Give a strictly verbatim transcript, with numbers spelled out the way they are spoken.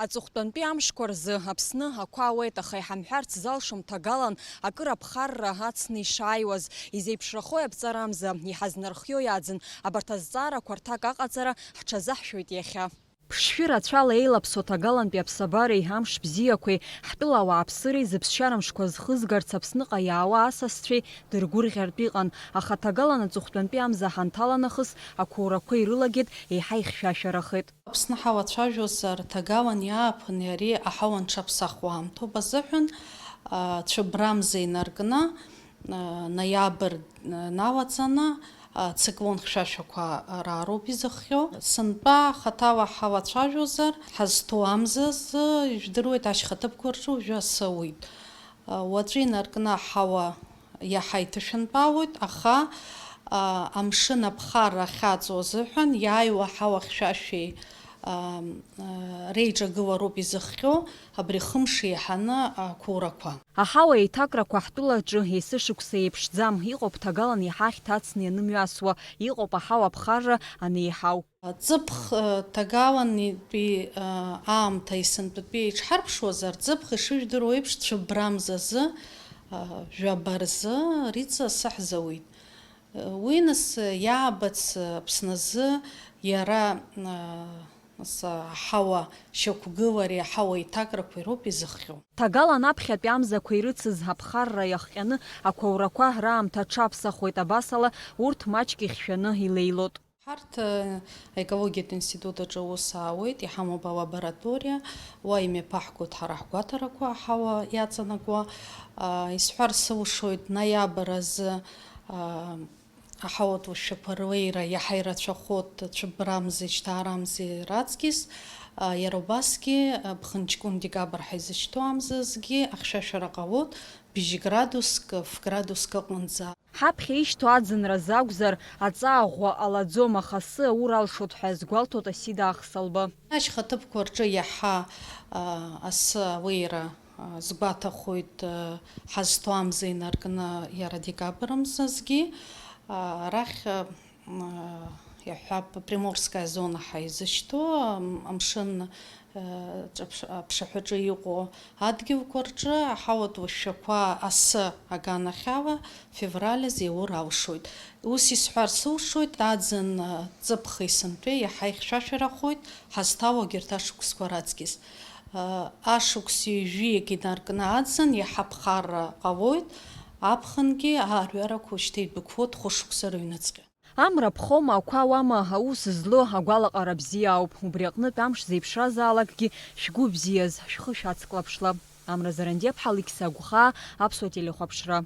Аҵыхәтәантәи амшқәа рзы Аԥсны ақәа ауеит, аха иҳамҳәарц залшом ҭагалан акыр аԥхарра ацны ишааиуаз. Изеиԥшрахои аԥҵарамза, иҳазнархиои аӡын, абарҭ азҵаарақәа рҭак аҟаҵара ҳҽазаҳшәоит иахьа. Ԥшшәы рацәала еилаԥсоу ҭагалантәи аԥсабареи амш бзиақәеи, ҳтәыла ауааԥсыреи зыԥсшьара мшқәа зхызгарц Аԥсныҟа иаауа асасцәеи дыргәырӷьартә иҟан, аха ҭагалан аҵыхәтәантәи амза ҳанҭала нахыс, ақәоурақәа ирылагеит, еиҳа ихьшәашәарахеит. Аԥсны ҳауацәажәозар, ҭагалан иааԥын ари аҳауа анҽаԥсахуа аамҭоуп азыҳәан, а, цәыббрамза инаркны, а, ноиабр, а, налаҵаны, а, циклон хьшәашәақәа раароуп изыхҟьо. Сынтәа хаҭала ҳауацәажәозар, ҳазҭоу амзазы, ижәдыруеит, ашьхаҭыԥқәа рҿы уажәы асы ауеит. А, уаҵәы инаркны аҳауа иаҳа иҭышәынтәалоит, аха, а, амшын аԥхарра ахьаҵоу азыҳәан иааиуа аҳауа хьшәашәеи, а, а, реиҿагылароуп изыхҟьо абри хымш еиҳаны ақәоурақәа. Аҳауа еиҭакрақәа ҳтәылаҿы есышықәса еиԥшӡам, иҟоуп ҭагалан иаҳа ахьҭа ацны ианымҩасуа, иҟоуп аҳауа аԥхарра анеиҳау. Ҵыԥх, э, ҭагалантәи, э, аамҭа есынтәатәи еиҿҳарԥшуазар, ҵыԥх ишыжәдыруа еиԥш цәыббрамзазы, э, жәаба рзы Риҵа асы ҳзауит. Э, уи нас, э, иаабац, э, Аԥсназы иара, э, нас, э, аҳауа шьақәгылареи аҳауа еиҭакрақәеи роуп изыхҟьо. Ҭагалан аԥхьатәи амзақәа ирыцыз аԥхарра иахҟьаны ақәаурақәа раамҭа аҽаԥсахуеит, абасала урҭ маҷк ихьшәаны илеилоит. Ҳарҭ, э, аекологиатә институт аҿы аус аауеит, иҳамоуп алабораториа, уа имҩаԥаҳгоит ҳара ҳгәаҭарақәа аҳауа иаҵанакуа. А, исҳәар сылшоит, ноиабр азы, а, аҳауатә уашьшәақәа рлеира иаҳа ирацәахоит цәыббрамзи шьҭаарамзи раҵкьыс, а, иара убасгьы, а, ԥхынҷкәын декабр ҳәа изышьҭоу амзазгьы ахьшәашәара ҟалоит, бжьы градуск, ф градуск аҟынӡа. Ҳаԥхьа ишьҭоу аӡынразы акәзар, аҵаа ӷәӷәа ҟалаӡом, аха асы аур алшоит ҳәа иазгәалҭоит Асида Ахсалба. Ашьхаҭыԥқәа рҿы иаҳа, а, асы ауеира, а, згәаҭахоит, а, ҳазҭо амза инаркны иара декабр мзазгьы. А, арахь, а, м, а, иаҳҳәап, Приморская зона ҳәа изышьҭоу, ам-, амшын ҿаԥш-, аԥшаҳәаҿы иҟоу адгьылқәа рҿы аҳауатә уашьшәақәа асы аганахьала февраль азы иаур алшоит. Ус исҳәар сылшоит, аӡын, ҵыԥх есынтәи иаҳа ихьшәашәарахоит, ҳазҭалогьы арҭ ашықәсқәа раҵкьыс. Ашықәс ҩажәиак инаркны аӡын иаҳа ԥхарра ҟалоит, аԥхынгьы аарҩарақәа шьҭа идәықәлоит хәышықәса рыҩныҵҟьа. Амра ԥхома, ақәа ауама, аус злоу агәалаҟара бзиа ауп. Убри аҟнытә амш зеиԥшразаалакгьы шәгәы бзиаз, шәхы шәацклаԥшла. Амра Зарандиаԥҳа, Алықьса Агәхаа, Аԥсуа телехәаԥшра.